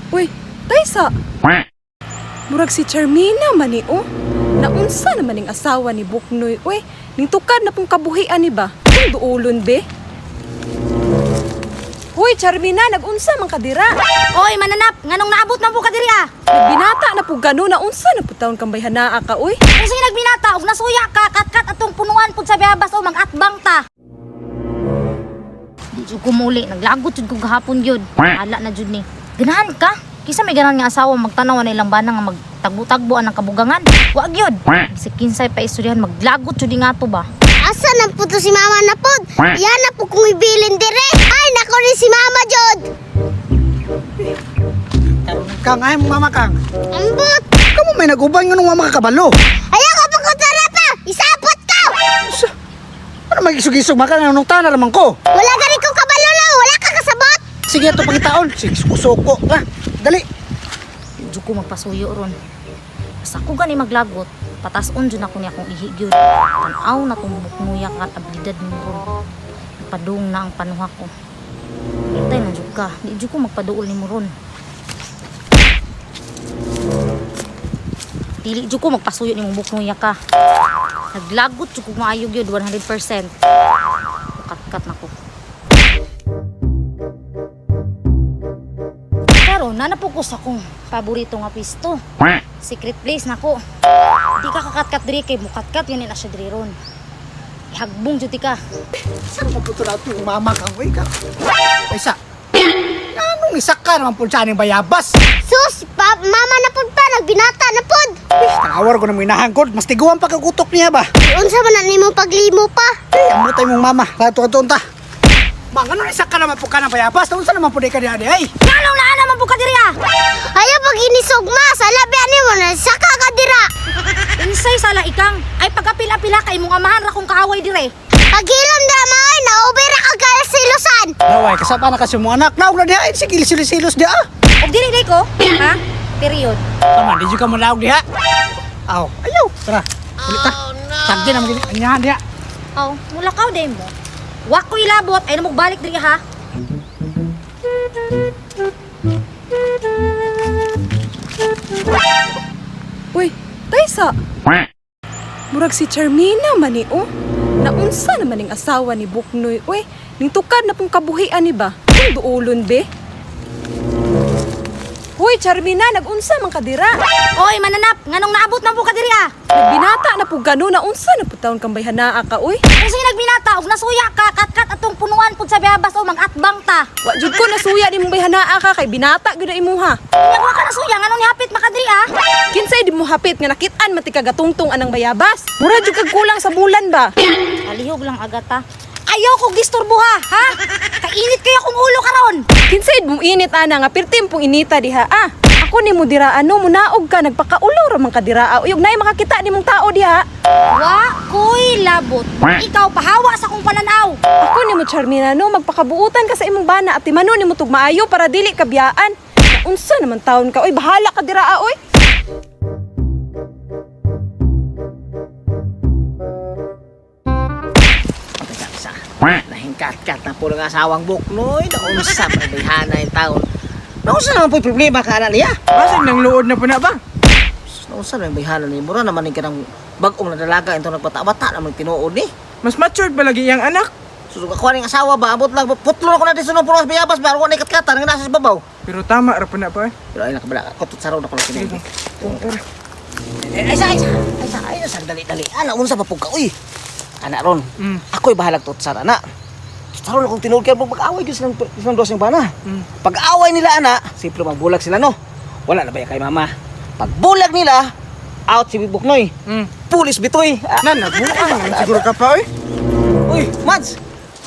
Uy, Taysa! Murag si Charmina man ni oh. Naunsa naman ning asawa ni Buknoy, uy. Ning tukad na pong kabuhian ni ba? Kung duulon be. Uy, Charmina, nagunsa man kadira. Oy, mananap, nganong naabot na po ka diri ah. Nagbinata na po gano, naunsa na po taon kang bayhanaa ka, uy. Kung sa'yo nagbinata og nasuya ka, katkat atong punuan pud sa bayabas o mag-atbang ta. Di jud ko muli, naglagot jud ko gahapon gyud. Ala na jud ni. Ganahan ka? Kisa may ganahan nga asawa magtanaw na ilang bana nga magtagbo-tagbo ang kabugangan. Wa gyud. Si kinsay pa istoryahan maglagot jud nga to ba. Asa nang puto si mama na pod? Yan na po kong ibilin dire. Ay, nako ni si mama jod. Kang, ay mong mama kang. Ambot. Kamu may naguban nga nung mama kakabalo. Ayaw ka pagkutara pa. Isapot ka. Sa, ano may gisog-gisog maka nga nung tana naman ko. Wala gani kong kabalo na. Wala ka kasabot. Sige ato pangitaon. Sige, suko ka. Dali. Jud ko magpasuyo ron. Basta ko gani maglagot, patason jud ako niya akong ihi gyud. Tan-aw na tong buknuya ka at abilidad mo ron. Padung na ang panuha ko. Hintay na jud ka. Di jud ko magpaduol nimo ron. Dili jud ko magpasuyo nimong buknuya ka. Naglagot jud ko maayo gyud 100%. Katkat na ko. Pero nanapo ko sa akong paborito nga pisto. Secret place nako. Di ka kakatkat diri kay mukatkat yun na siya diri ron. Ihagbong jud ka. Saan mo puto na ito yung mama kang? Uy, kang. Ay, sa. Anong isa ka naman po siya bayabas? Sus, pa, mama na pod pa. Nagbinata na pod. Eh, Tawar ko na mo inahangkod. Mas tiguan pa kagutok niya ba? Unsa man na nimo paglimo pa? Eh, amot tayo mong mama. Tato ka ta. Mang, ano isa ka naman po ka ng bayabas? Unsa naman po di ka diha di ay? Nganong naa naman po ka diri ah? Ayaw pag inisugma. Sala ba nimo na saka ka dira. Unsay sala ikang ay pagapila-pila kay imong amahan ra kong kaaway dire. Paghilom na maoy na ubira ka silusan. Naway, kasama na kasi mong anak. Naog na diha. Eh, Sige, silos-silos diha. ah. Og dili day ko, ha? Period. Tama, di juga mo laog diha. Aw, ayaw. Tara, ulit ta. Tagdi na magiging anyahan diha. Aw, mulakaw day mo. Wa ko ilabot ay namog balik diri ha. Uy, Taysa! Murag si Charmina man ni oh. Naunsa naman ning asawa ni Buknoy, uy. Ning tukad na pong kabuhian ni ba? Kung duulon be. Uy, Charmina, nagunsa man kadira. Oy, mananap, nganong naabot na po ka diri ah? Nagbinata na po gano, naunsa na po taon kang bayhanaa ka, uy. Kung sa'yo nagbinata og nasuya ka, katkat atong punuan pud sa bayabas o mag-atbang ta. Wa jud ko nasuya nimong bayhanaa ka kay binata gyud na imuha. Unya wa ka nasuya nganong nihapit makadiri ah? Kinsay di mo hapit nga nakit-an man ti kagatungtong anang bayabas. Mura jud kag kulang sa bulan ba? Alihog lang agata. Ayaw ko gisturbo ha, ha? Kainit kayo akong ulo karon. Kinsay mo init ana nga pirtim pong inita diha ah. Ako nimo dira ano munaog ka nagpakaulo ra man ka dira ah. Uyog nay makakita nimong tao diha. Wa ko'y labot. Ikaw pahawa sa akong pananaw. Ako nimo Charmina no magpakabuutan ka sa imong bana at timano nimo tug maayo para dili ka biyaan. Unsa naman taon ka oy bahala ka dira ah, oy. Pagkaksa. Nahingkat-kat na po ng asawang buknoy. Naunsa pa bayhana yung taon. Naunsa naman po'y problema ka na niya. Basin nang luod na po na ba? Sus, naunsa naman bayhana niya. Mura naman yung kanang bagong nadalaga itong nagbata-bata naman tinuod ni. Mas matured ba lagi iyang anak? Sus, ako ning asawa ba? Abot lang. Putlo na ko na dito ng puros bayabas ba? Ako na ikatkatan. Nga nasa sa babaw. Pero tama ra po na pa eh. Pero ay nakabala. Kutot sa raw na ko lang sinay. Eh, ay sa, ay sa, ay sa, ay sa, dali, dali. Ana, unsa pa po ka, uy. Ana ron, ako'y bahalag tutsar, ana. Tutsaron akong tinuod kaya mag-away gyud silang silang duwas ng bana. Pag-away nila, ana, simple magbulag sila, no? Wala na ba kay mama? Pagbulag nila, out si Bibuknoy. Pulis bitoy. Ah, Na, nagbuang naman siguro ka pa eh. uy, Mads!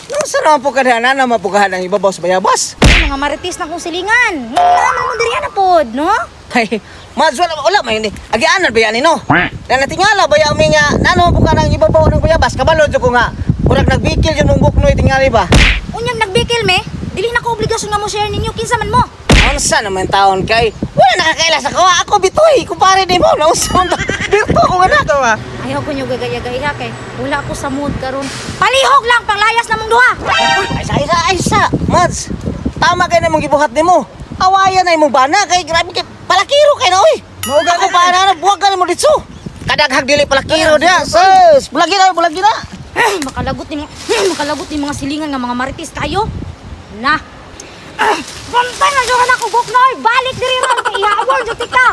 Nung naman po ka na, na mapugahan ang ibabaw sa bayabas? Ay, mga marites na kong silingan. Nga naman mo diri na pod, no? Ay, Mads, wala, wala man yun eh. Agianan ba yan eh, no? Na natingala ba yung nga, nano po ka ng ibabaw ng bayabas? Kabalo dyan ko nga. Murag nagbikil yun mong buknoy, tingali ba? Unyang nagbikil me, dili na ko obligasyon nga mo share ninyo kinsa man mo. Unsa naman taon kay? Wala nakakaila sa kawa. Ako bitoy, kumpare ni mo. Naunsa man ta. Birto ako anak. Ito ah. Ayaw ko nyo gagaya-gaya kay wala ko sa mood karon. Palihog lang panglayas na mong duha. Ay sa, ay sa, ay sa. Mads, tama kay na mong gibuhat nimo. Awayan na imong bana kay grabe kay palakiro kay na oy. Mao gani Ako bana na buwag gani mo ditso. Kadaghag dili palakiro diha. Sus, bulagi na, bulagi na. Makalagot ni makalagot ni mga silingan nga mga marites kayo. Na. Bantay na jud ako buknoy, balik diri ron kay ihaawol jud tika.